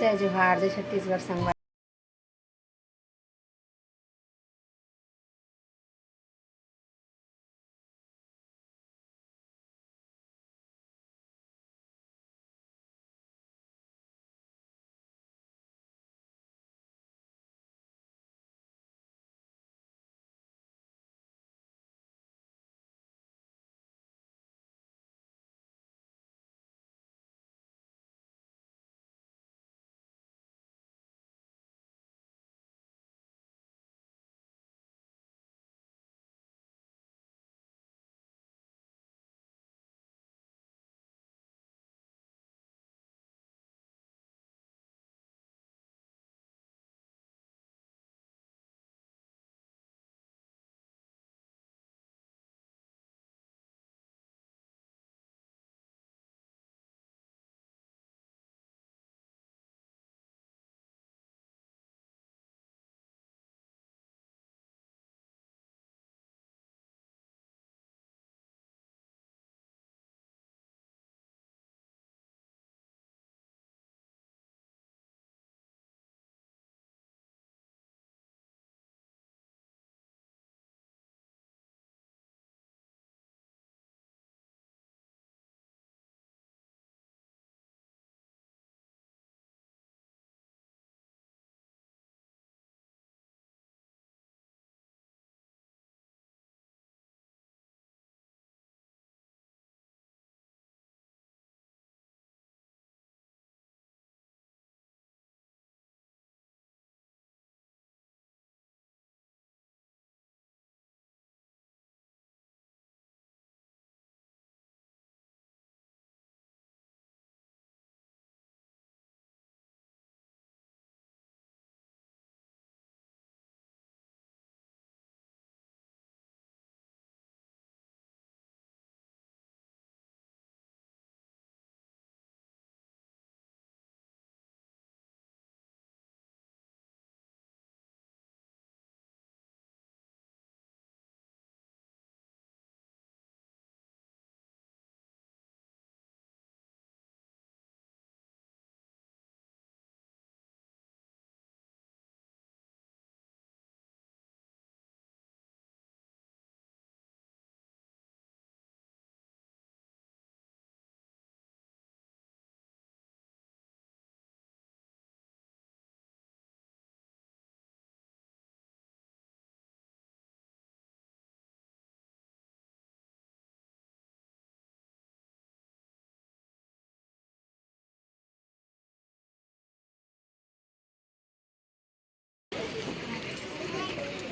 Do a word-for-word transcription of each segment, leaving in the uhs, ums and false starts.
जय जोहार, जय छत्तीसगढ़ संगवारी।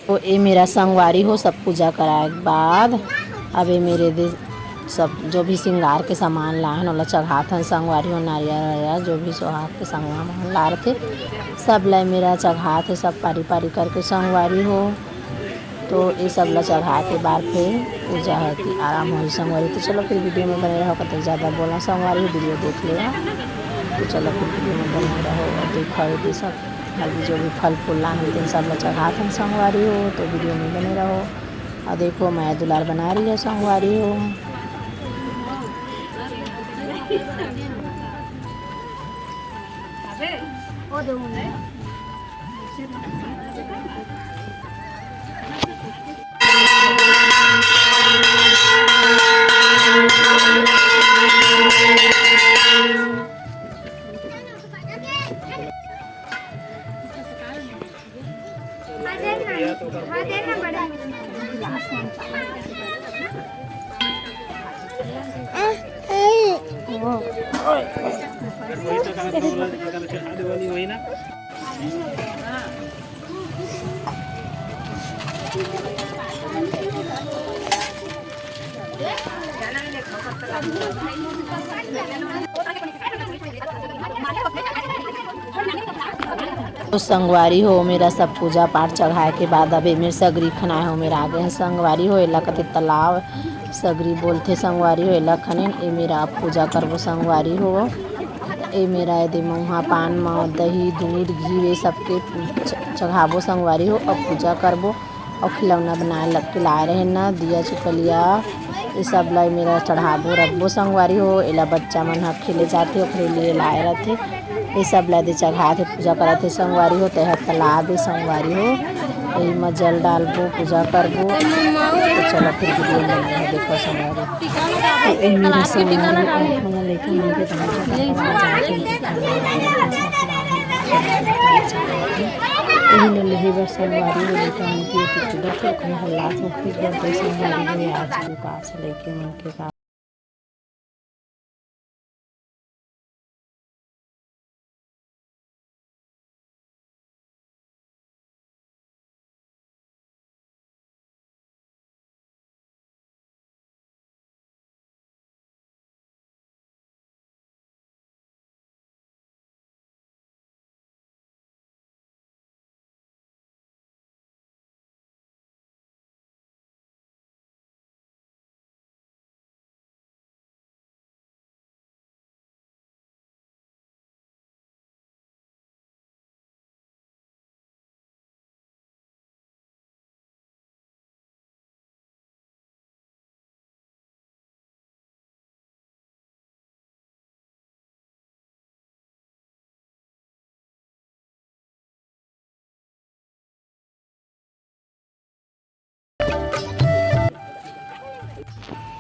तो ए मेरा संगवारी हो, सब पूजा कराए के बाद अब ए मेरे दे सब जो भी श्रृंगार के सामान लाहन, ओला चघात हन संगवारी हो। नारियल वारियल, जो भी सोहाग के सामान वामान ला रथे, सब ला ए मेरा चघात हे, सब पारी पारी करके संगवारी हो। तो ये सब ला चढ़ा के बाद फिर पूजा है कि आराम होही संगवारी। तो चलो फिर वीडियो में बने रहो, कतई ज़्यादा बोला संगवारी, वीडियो देख लेना। तो चलो फिर वीडियो में बने रहो और देखो ये सब हल्दी जो भी फल फूल लान होते हैं सब ला चढ़ात हन संगवारी हो। तो वीडियो में बने रहो और देखो मैं दुलार बना रही है संगवारी हो। तो संगवारी हो, मेरा सब पूजा पाठ चढ़ाए के बाद अब एमेर सगरी खनाए हो, मेरा आगे हैं संगवारी हो, एला कथे तालाब सगरी बोलथे संगवारी हो, एला खनेन। ए मेरा अब पूजा करबो संगवारी हो। ए मेरा एदे मउहा, पान, मउहा, दही, दूध, घी, ये सबके च-, चढ़ाबो संगवारी हो। अब पूजा करबो अउ खिलौना बनाए लग के लाए रहे ना, दिया चुकलिया, ये सब ला ए मेरा चढ़ाबो, रखबो संगवारी हो। एला बच्चा मन ह खेले जाथे, ओखरे लिए लाए रथे। ये सब ला दे चढ़ा के पूजा करत हे संगवारी हो, तेहा तालाब हे संगवारी हो। यही म जल डालबो, पूजा करबो। तो चलो फिर वीडियो में बने रहो, देखो संगवारी। तो ये मेरा संगवारी हो, आप मन लइका मन के दान चढ़ा के आवाज आके यही ले लेहे बर संगवारी हो, लइका मन के तो पूजा तो कहीं हल्ला से कुछ बर तो संगवारी हो, आज के पास लइके मन के का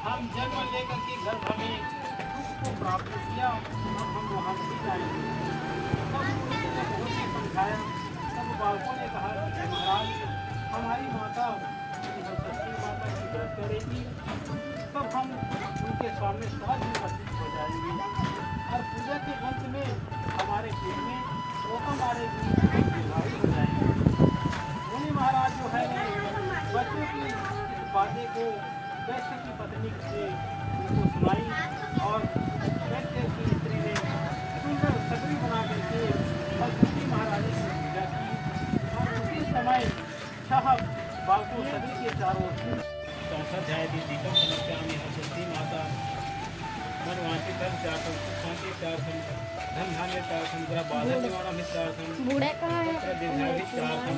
हम जन्म लेकर के गर्भ में दुख को प्राप्त किया, अब हम वहाँ नहीं जाएंगे। तब उन्होंने बहुत ही समझाया। तब बालकों ने कहा कि महाराज, हमारी माता, हमारी माता की व्रत करेगी, तब हम उनके सामने साधु घोषित हो जाएंगे और पूजा के अंत में हमारे पेट में तोता मारेगी, हम दीर्घायु हो जाएंगे। मुनि महाराज जो है, बच्चों की इस बातें को वैश्य की पत्नी से उनको सुनाई और वैश्य की स्त्री ने सुंदर सगड़ी बना करके सरस्वती महारानी की पूजा की और उसी समय छह बालकों सभी के चारों ओर चौसठ ध्याय दीपम समर्पयामि सरस्वती माता। मन वांछित फल चार्थम, सुख शांति चार्थम, धन धान्य चार्थम, गृह बाधक निवारण चार्थम, बूढ़ा कहाँ है? पुत्र दीर्घायु चार्थम,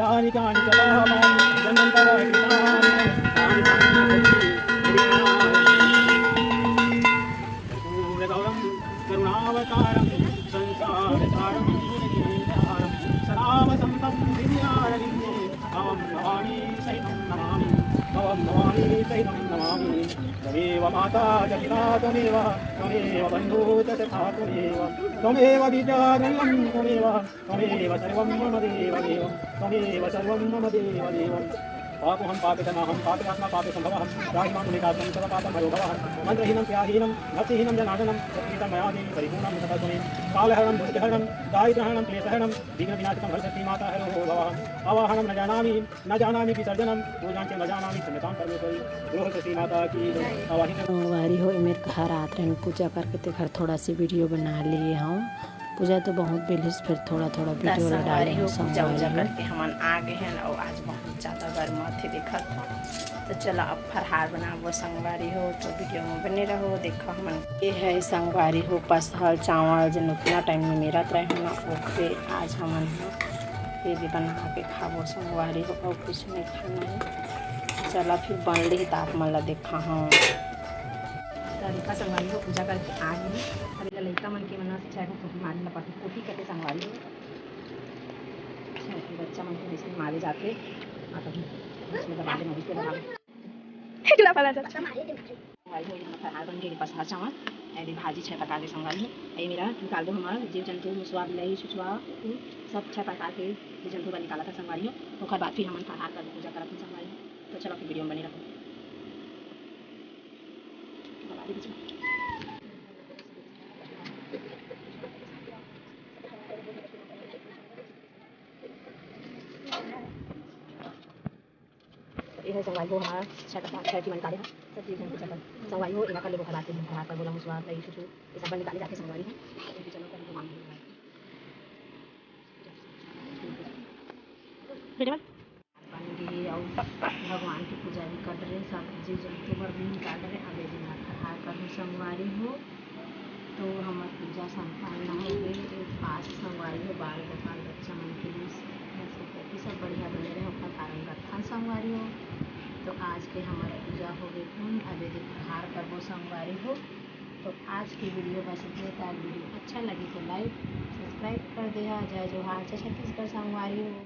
यानि कानि च पापानि जन्मान्तरकृतानि तानि तानि भवन्ति। पूर्णगौरं करुणावतारं संसारसारं भुजगेन्द्रहारं सदा वसन्तं हृदयारविन्दे भवं भवानी सहितं नमामि, भवं भवानी सहितं नमामि। त्वमेव माता च पिता त्वमेव, त्वमेव बन्धु च सखा त्वमेव, त्वमेव विद्या द्रविणं त्वमेव, त्वमेव सर्वं मम देव देव, त्वमेव सर्वं मम देव देव। पापोऽहं पापितमाहं पापितात्मा पापिसम्भवः। त्राहि मां पुनीतात्मं सर्वपापभयो भवः। मन्त्रहीनं क्रियाहीनं भक्तिहीनं जनार्दनं। यत्कृतं मया देवि परिपूर्णं तदस्तु मे। कालहरणं दुरितहरणं दारिद्र्यहरणं क्लेशहरणं विघ्नविनाशकं हर शक्ति माता हरो भवः। आवाहनं न जानामि न जानामि विसर्जनं पूजां च न जानामि क्षम्यतां परमेश्वरी। हरो हर शक्ति माता की जय। आवाहित संगवारी हो, एमेर घर आत रहन पूजा करके तेखर थोड़ा सी वीडियो बना लिए हूँ। पूजा तो बहुत बेलिस, फिर थोड़ा थोड़ा त वीडियो ला डाले संगवारी हो, हो पूजा उजा संगवारी हो। करके हमन आ गए हैं और आज बहुत ज़्यादा गर्मा थे देखत हो। तो चलो अब फरहार बनाबो संगवारी हो, तो वीडियो में बने रहो। देखो हमन ये है संगवारी हो पसहल चावल, जन उतना टाइम में मेरत रहे हो ना, ओकरे आज हमन ये भी बना के खाबो संगवारी हो, और कुछ नहीं खाना है। चला फिर बन ली तो आप मन ला देखा हूँ। तो देखा संगवारी हो पूजा करके आ गई। अब एला लइका मन के मन से छह गो फोटी मारे ला पड़थे, फोटी करके संगवारी हो। छह गो बच्चा मन के जैसे मारे जाते, आ तभी इसमें दबा दे, मोहित के दबा दे। एकला पला जाता। संगवारी हो, ये हमर फरहार बन के पसहल चावल, ये भाजी छह प्रकार के संगवारी हो। ये मेरा निकाल दो हमर जीव जंतु, मुसवा, बिलाई, छुछुआ, सब छह प्रकार के जीव जंतु बर निकाला था संगवारी हो। ओकर बाद फिर हमन फरहार कर पूजा करत हन संगवारी हो। तो चलो फिर वीडियो में बने रहो। ये है संगवारी हो हमारा छठ का, छठ की मन काले है। सब चीज़ हमको छठ संगवारी हो, एला कर ले वो खराब के, खराब कर बोला मुसवा, दही, छुछू, ये सब निकाले जाके संगवारी हो। ये भी चलो कर भगवान को। बेटे बन। बन गे अउ भगवान के पूजा भी कर रहे, सब्जी जंतु बर भी निकाल रहे। अब ये दिन फरहार कर संगवारी हो, तो हमर पूजा संपन्न हो गए। आज संगवारी हो, बाल गोपाल बच्चा मन के लिए सब बढ़िया बने रहे, ओकर कारण रखन संगवारी हो। तो आज के हमर पूजा हो गए पूर्ण। अब ये दिन फरहार करबो संगवारी हो। तो आज के वीडियो बस इतने तक। वीडियो अच्छा लगे तो लाइक सब्सक्राइब कर दे। जय जोहार, जय छत्तीसगढ़ संगवारी हो।